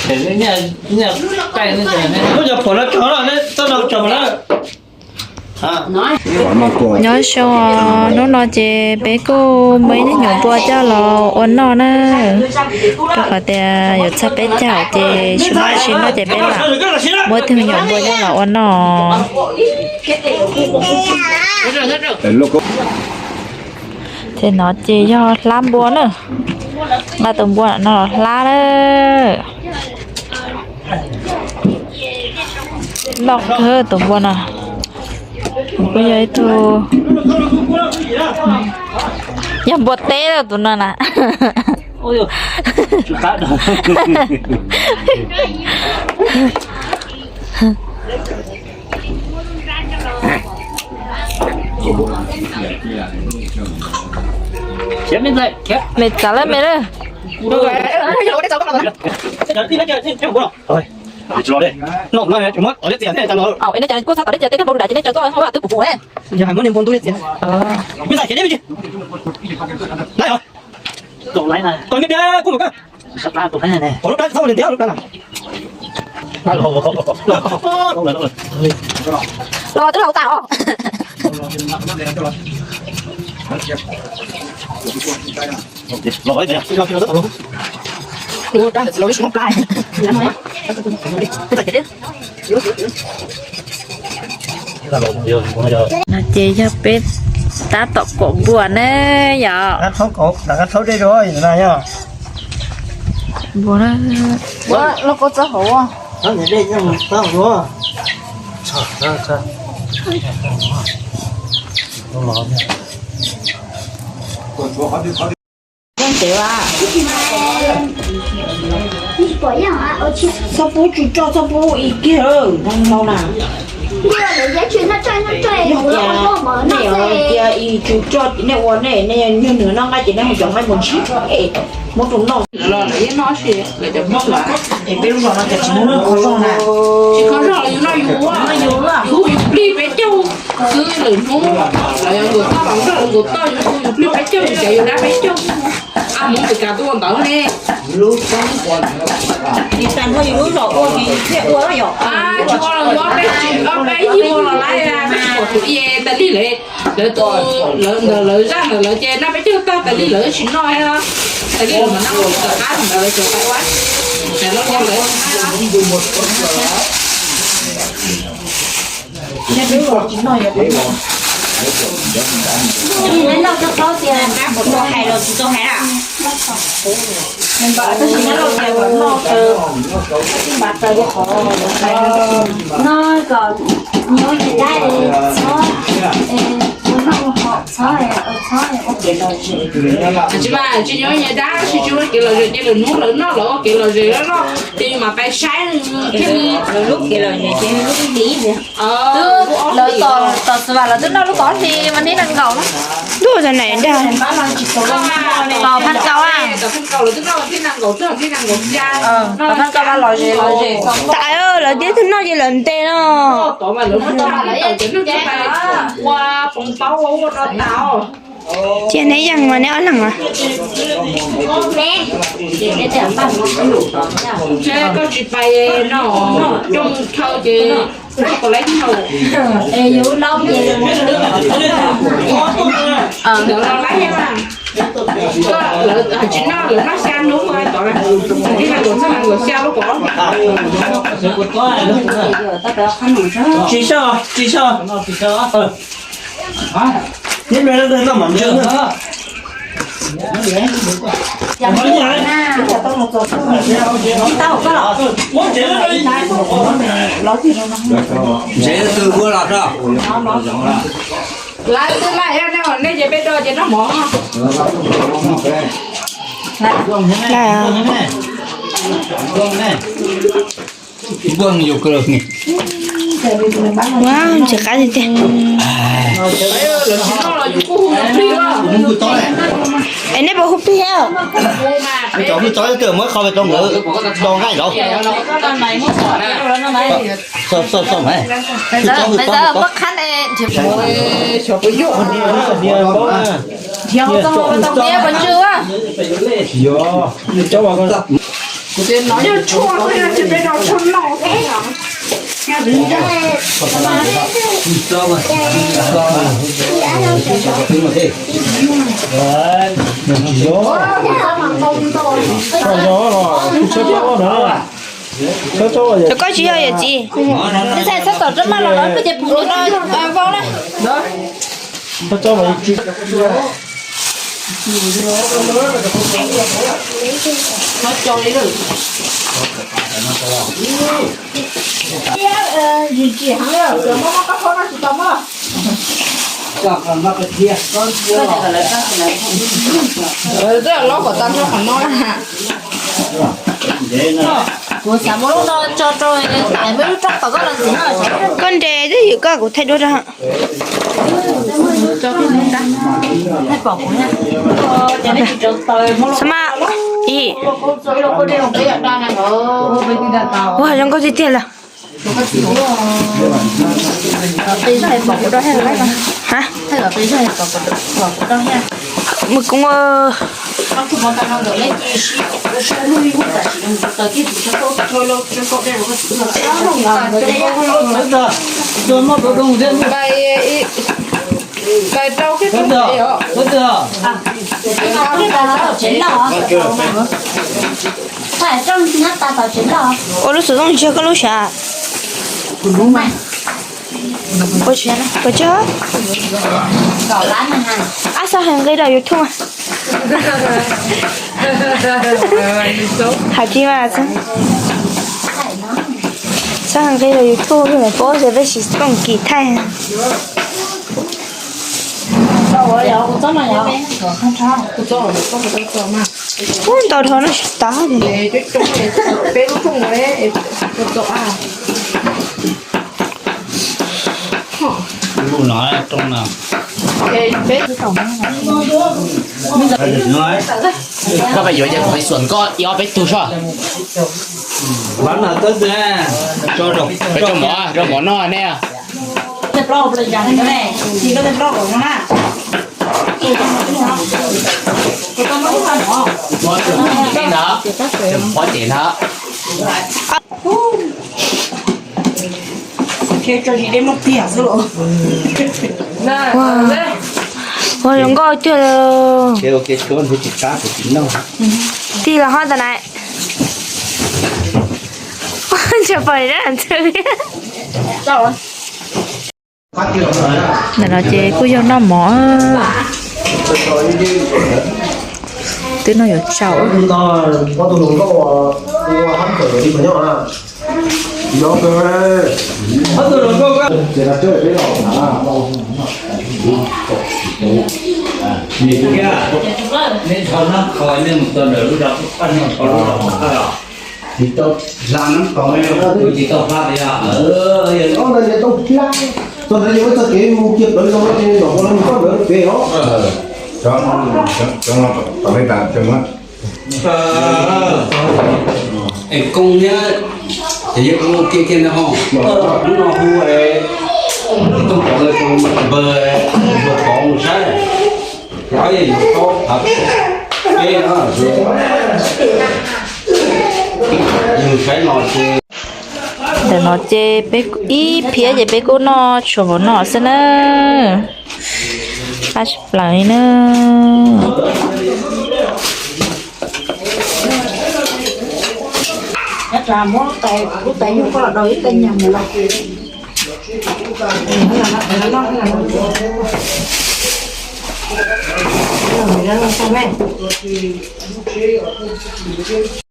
Lub cov phuam no tso, txoj no tso na. Nyob zoo, hnub no ces peb kuj muaj ib tug nyuam npua coj los ua noj na. Rau qhov tias yuav txog peb caug ces tsis muaj dab tsi noj ces peb lam muab ib tug nyuam npua coj los ua noj. Ces no ces yog hlab npua na. Nqa tus npua no los hlab na. Loj kawg tus npua no. Kuj yog ib tug, yog npua teb tus no na. Me txav lawm me lawm. Los twb laus tas os. No ces yog peb tab tom kom npua ne yom. Npua na. Txhob pub tsw roj, txhob pub ib kiag, no na. Yog tias nej cia ib tsw roj nej ua nej, nej nyuag nws noj nqaij ces nej mus cov nqaij mus ntsib, muab rau noj. Lawv yeej noj si, lawv cov Hmoob lawm. Es peb lub zos no ces tsis muaj qhov zog na. Tsis qhov zog los yus noj yus ua, yus plig peb caug xwb lwm hnub. Lawv yog yus toj los nrog yus toj, yus plig peb caug, yus cov yus dab peb caug. Ab, Hmoob Meskas tuaj ua ntawd ne. Tsis tas muaj yus lub zos ua ces thiaj ua yom. Tsis ua los yuav ob peb, ob peb yig ua los lawm, peb tsis pom tus i tas li lawm. Lawv tus, lawv ntawd lawv zaj ntawd lawv ces noj peb caug tag tas li lawv tsis noj. Tas li lawv mas noj tom qab ntawd lawv tseem pais ua, lawv loj nyob lawv. Noj tau plaub tiag, hais los tsis tau hais na. Tab sis nyob rau tias noj, noj kom nyob ces dab txhob, ua noj ua haus txhob, txhob ua kev lom zem. Tsis mas tsis nyob nyias dab, tsis tsis ua kev lom zem ces lwm hnub lawv noj lawv ua kev lom zem lawm no ces yus mam pais saib thiaj li lub kev lom zem ces lub ib ntxiv. Twb lawv tos, tos xwb mas lawv twb noj lub kaum hli mas neb nees nkaum na. Lub zog nai dag. Tos phaj nkaus a. Tos phaj nkaus mas lom zem lom zem. Tas lawv twb noj ces lawv ntes no. Cia neb yeej mas neb ob leeg mas. Koj tsis pais no, coj mus chaw ces koj pom lawv chaw. Ntawd los lawv yeej mas. Koj lawv tsis noj, lawv noj xya hnub tod, tib neeg nkaum txog nees nkaum xya lub kaum. Tsis soj, tsis soj. Neb me leej twg noj mam ntsw. Ntsev twg ua los tso. Lawv twb laij nej, nej ces peb do ces noj mov. Npua yus kawg. Ua ntsis qab tiag tiag. Es nej puas hu plig thiab? Cov hwj txob twg muab qhov pem rau nkawd do nqaij zov. Txhob, txhob, txhob, txhob qhab. Ces no yog tshuaj no yog tsis peb rau tshuaj no. Tsis yog los kuv txhob txob no, txhob txob. Cov koj tsis yog yawm txiv. Txhob txom tso maj los los peb ces pum no vau na. Txhob txob mas. Kuv xav muab lub no tso rau, muab lub roj tom koj los ntxiv no. Koj nres twb ywm koj, kuv thaij duab rau. Xab maj, ib, ua zoo nkauj tiag tiag lawm. Ha, mus koob. Ua lub xov tooj ntsiag koj lub sav. Ua tsis, ua tsis. Ab, txhob hais nqi rau YouTube. Hais tsis mas, txhob hais nqi rau YouTube, paub tias peb tsis txhob kis thaij. Ub, ntau dhau no tsis tas. Koj pais yuav ces kuv pais xuas koj ib ob peb tug soj. Peb rau mov, rau mov noj ne. Ua zoo nkauj tiag. Tig los ho tas na. Ntsia pom ntxhw. Ntawm no ces kuj yog noj mov. Twb noj yuav tsaus. Tsis tau hla nab qos, tsis tau hla tias, txog ntawd yog muab txoj kev mus kiag plawv zoo ces nyuam qhuav los mus txog ntawd pem os. Es koob thiab, ces yog koob kiag kiag ntag ho. Hnub no hu es, hnub no hu es npawg, npawg pov mus saib. Ntawm no ces peb ib phiab ces peb kuj noj tshuav npaum no xwb na. Qab tshaj plaws li na.